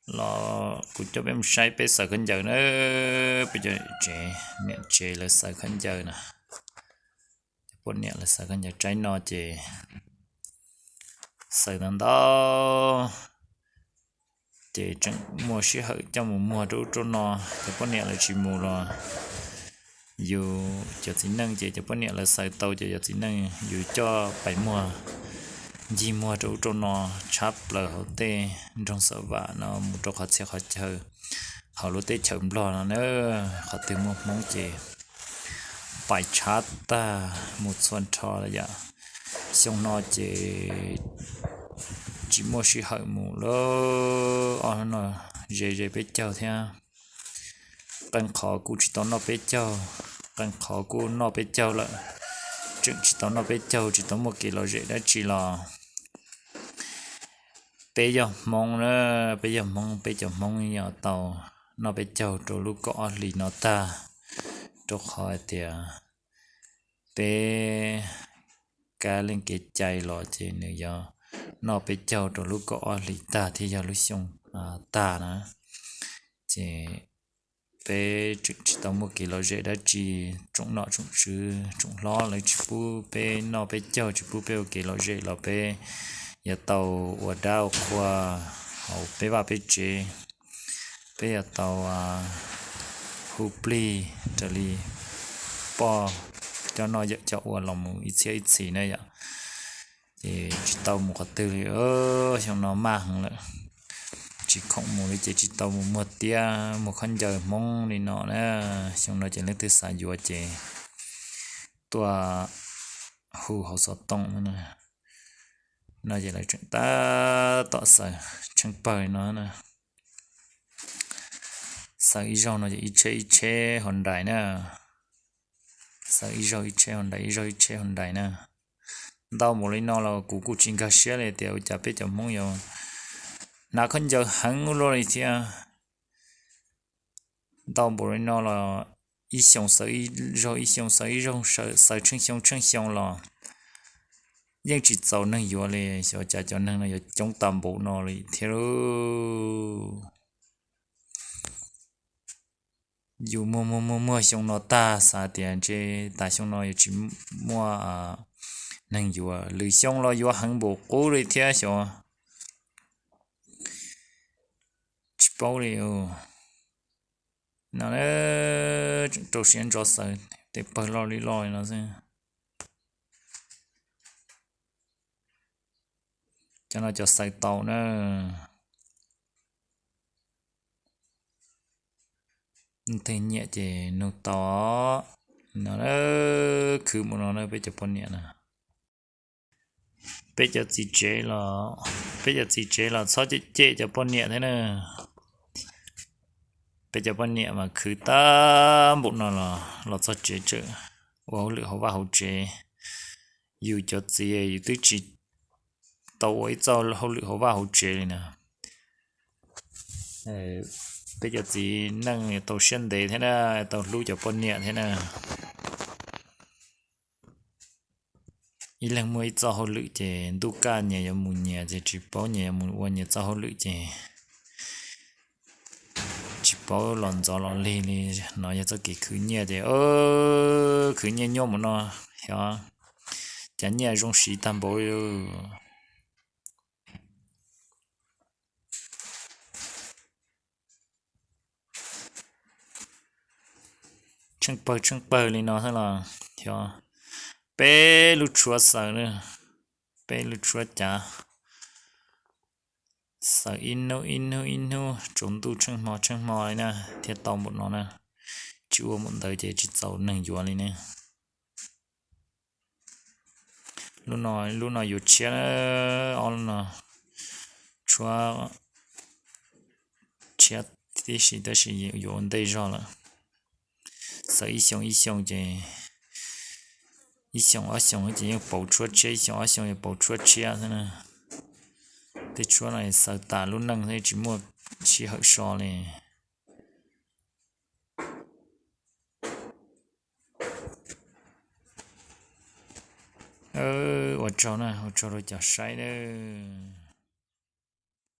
Los kuv coj peb mus saib peb xaws khaub ncaws na. Peb cov tsev, niam tsev lawv xaws khaub ncaws na. Cov poj niam lawv xaws khaub ncaws tsaib no ces xaws ntau ntau ces tseem muaj sij hawm coj mus muag rau ub rau no. Cov poj niam lawv tsis mus los yus cov txiv neej ces cov poj niam lawv xaws tau ces cov txiv neej yus coj pais muag, ncig muag rau ub rau no tshab plaws hauv tej nroog Xav Vam no mus rau qhov txhia qhov chaw hauv lub teb chaws Nplog no na. Qhov twg muaj Hmoob ces pais tshab tag mus txhua nrho yom. Xyoo no ces tsis muaj sij hawm mus lawm. Ob hnub no ze ze peb caug thiab. Qee qhov kuj tsis tau noj peb caug, qee qhov kuj noj peb caug lawm. Tseem tsis tau noj peb caug, tsis tau muaj kev lom zem dab tsi los peb yog Hmoob na, peb yog Hmoob, peb cov Hmoob yog tau noj peb caug rau lub kaum ob hlis no tag, rau qhov hais tias peb kab leej kev cai los ces nws yog noj peb caug rau lub kaum ob hlis tag thiaj yog lub xyoo tag na. Ces peb tseem tsis tau muaj kev lom zem dab tsi, tsoom nom tsoom tswv tsoom hlob lawv tsis pub peb noj peb caug, tsis pub peb ua kev lom zem los peb yuav tau ua dab ua qhua hauv peb vaj peb tsev. Peb yuav tau hu plig raws li poj coj noj yawm coj ua los mus ib txhiab ib txhis na yom. Ces tsis tau mus qhov twg li, xyoo no maj heev lawm. Tsis khoom mus li ces tsis tau mus muag tiab muag khaub ncaws Hmoob li no na. Xyoo no ces leej twg xav yuav ces tuaj hu hauv xov tooj no. No ces lawv tseem tab tom xaws tsheej pawg li no na. Xaws ib zaug no ces ib tsheb ib tsheb hauv nrais na. Xaws ib zaug ib tsheb hauv nrais, ib zaug ib tsheb hauv nrais na. Ntau npaum li no los kuv kuj tsis nkag siab li tias ua cas peb cov Hmoob yuav hnav khaub ncaws heev ua luaj li thiab. Ntau npaum li no los ib xyoos xaws ib zaug, ib xyoos xaws ib zaug, xaws tsheej xyoo tsheej xyoo los yeej tsis txaus neeg yuav li. Xyov cas cov neeg no yuav coob tag npaum no li thiab lauj. Yus muag muag muag muag xyoo no tag xav tias ntshe tas xyoo no yuav tsis muaj neeg yuav, lwm xyoo los yuav heev npaum qub li thiab xyov. Tsis paub li. No tseem rau siab ntso xaws tej pawg loj li loj li no xwb. Cov no cov xaws tau na. Leej twg nyiam ces nug tau. No khwv mus no na peb cov poj niam na. Peb cov txiv tsev los, peb cov txiv tsev los txhob cem cem cov poj niam thiab na. Peb cov poj niam mas khwv tag npaum no los los txog tsev tseem ua hauj lwm hauv vaj hauv tsev. Yus cov txiv yus twb tsis tau ua ib txoj hauj lwm hauv vaj hauv tsev li na. Peb cov txiv neej tau siab ntev thiab na, tau hlub cov poj niam thiab na. Ib leeg muaj ib txoj hauj lwm ces ntuj kaj nyias yuav mus nyias ces tsis paub nyias yuav mus ua nyias txoj hauj lwm ces tsis paub los ntxov los lig li. No yog txoj kev khwv nyiaj ces khwv nyiaj nyuaj mus no, xyov cas nyiaj zoo siv tag npaum li. Tsheej pawg tsheej pawg li no xwb los xyov peb lub tshuab xaws, peb lub tshuab cav xaws ib hnub ib hnub ib hnub tsaus ntuj tsheej hmo tsheej hmo li na thiaj tau npaum no na. Tsis ua npaum ntawd ces tsis txaus neeg yuav li ne. Lub no, lub no yuav tshiab, ob lub no tshuab tshiab tib si tab sis yuav ua ntej zog lawm. Xaws ib xyoo ib xyoo ces ib xyoo ob xyoo ces yeej pauv tshuab tshiab, ib xyoo ob xyoo yuav pauv tshuab tshiab xwb na. Tej tshuab no xaws tas lub neej thiab tsis muaj sij hawm so li. Ua tsaug na, ua tsaug rau cov saib nawb.